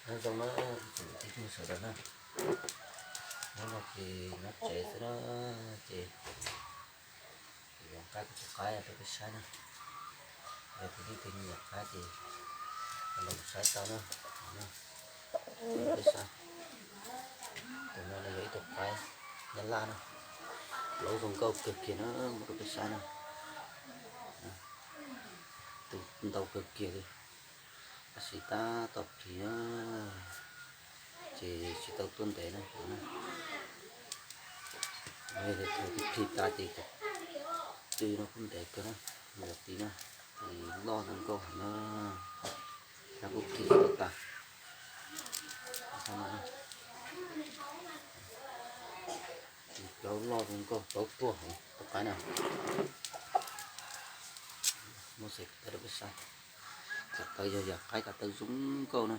Nyob zoo na, ib tsoom phooj ywg sawv daws na, hnub no ces nyob tsev xwb na, ces yuav qab kuv tus qaib rau peb saib na, yog tus leej twg nyiam qab ces los saib tau na. Peb saib, tus no yog ib tug qaib nyab laj na, plaub zoo nkauj kawg kiag na, muab rau peb saib na, tus ntau kawg kiag li, tab sis tab tom plig na, ces tsis tau tuaj ntev na. Thaum plig tas ces tw no kuj ntev kawg na, yog plig na, ces loj zoo nkauj heev na, nab kuj plig tau tas. Plaub loj zoo nkauj, plaub tuaj heev tus qaib na. Muab xaim taw rau peb saib, kav taw yog yam qaib kav taw zoo nkauj na.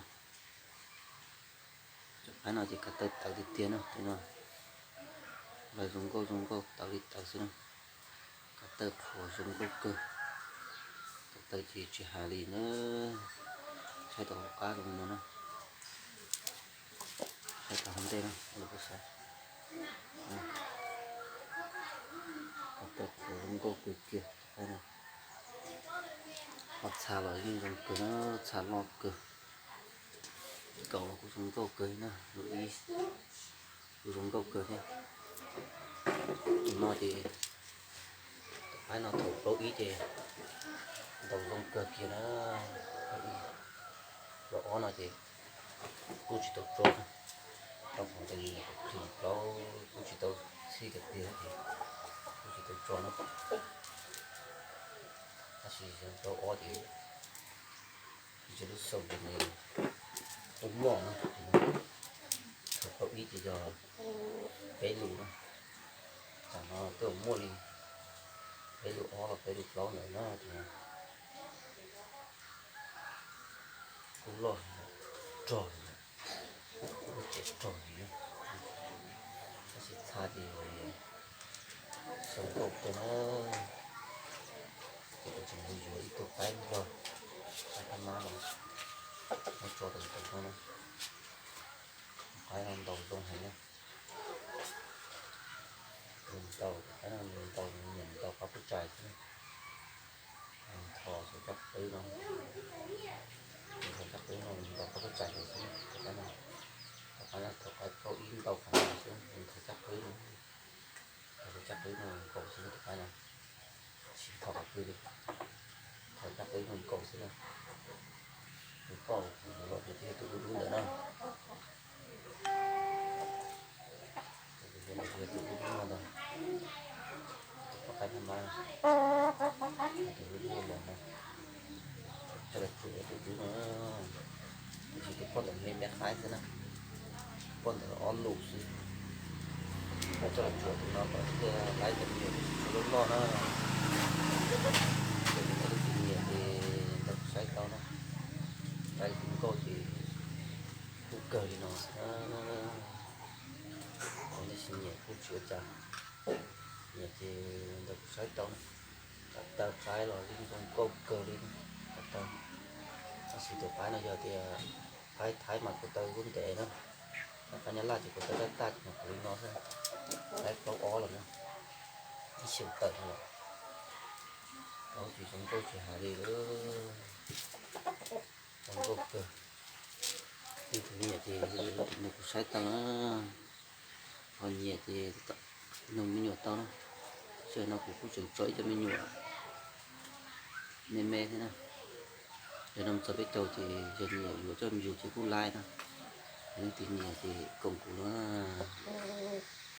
Cov qaib no ces kav taw tawv tiag tiag na, no lawv zoo nkauj zoo nkauj tawv li tawv xwb na. Kav taw qhuav zoo nkauj kawg, kav taw ces tsis hais li na. Saib tau hauv qab zoo no na, saib tau hauv ntej na, kav taw qhuav zoo nkauj kawg kiag. Ho txha los yeej zoo kawg na, txha loj kawg. Kaus los kuj zoo nkauj kawg na, lub ib kuj zoo nkauj kawg thiab. Tus no ces, tus qaib no thaum plaub ib ces ntaus zoo kawg kiag na. Plaub ob no ces kuj tsis tau tso, tau qhov ntawd kuj plaub kuj tsis tau txhij kiag tiag ces kuj tsis tau tso na. Tab sis plaub ob ces tsis lub xaus ces nws kuj loj na. Thaum plaub ib ces yog peb lus na, tam no twb muaj li peb lus ob los peb lus plaub ntawd na. Kuj loj rog, kuj tseem rog li, tab sis txha ces zoo nkauj kawg na. Ces kuv tseem yuav yuav ib tug qaib nplog, qaib phab mab no, muab tso rau tus no na. Qaib no ntaus zoo heev na. Nws ntaus, qaib no nws ntaus, nws nyiam ntaus qab pub tsais xwb. Nws ntho cov caj qwb no, nws ntho caj qwb no nws ntaus qab pub tsais xwb. Tus qaib no, tus qaib no thaum qaib plaub ib ntaus qhov no xwb, nws ntho caj qwb no, ntho caj qwb no nkaus xwb tus qaib no. Tsis ntho qhov twg li, ntho caj qwb no nkaus xwb na. Tus poj los yog tus dub dub ntawd na. Tus dub dub no ntag, tus poj qaib phab mab, tus dub dub ntawd na. Coj los tsuam tus dub no, tiam sis tus poj ntawd me me qaib xwb na, tus poj ntawd ob lus xwb. Coj los tsuam tus no kom thiaj laib cov me nyuam loj loj na. Ces tus me nyuam leej twg nyiam ces nrog kuv saib tau na. Qaib zoo nkauj ces kuj kawg li no xwb na. Ces nej tsis nyiam kuj tsis ua cas, nyiam ces nrog kuv saib tau na. Kav taw qaib los yeej zoo nkauj kawg li, kav taw. Tab sis tus qaib no yog tias qaib Thaib mas kav taw kuj ntev na, tab sis qaib Nyab Laj ces kav taw tab taj ces nws kuj li no xwb. Qaib plaub ob lawm na, ib xyoos tawm no lawm. Plaub tsis zoo nkauj tsis hais li, zoo nkauj kawg. Leej twg nyiam ces nrog kuv saib tau na, ho nyiam ces nug me nyuam tau na. Tam sim no kuv kuj tseem tso ib co me nyuam me me thiab na. Yog no txog peb caug ces yog nyiam yuav coj mus yug ces kuj laib na. Leej twg nyiam ces koom kuv na.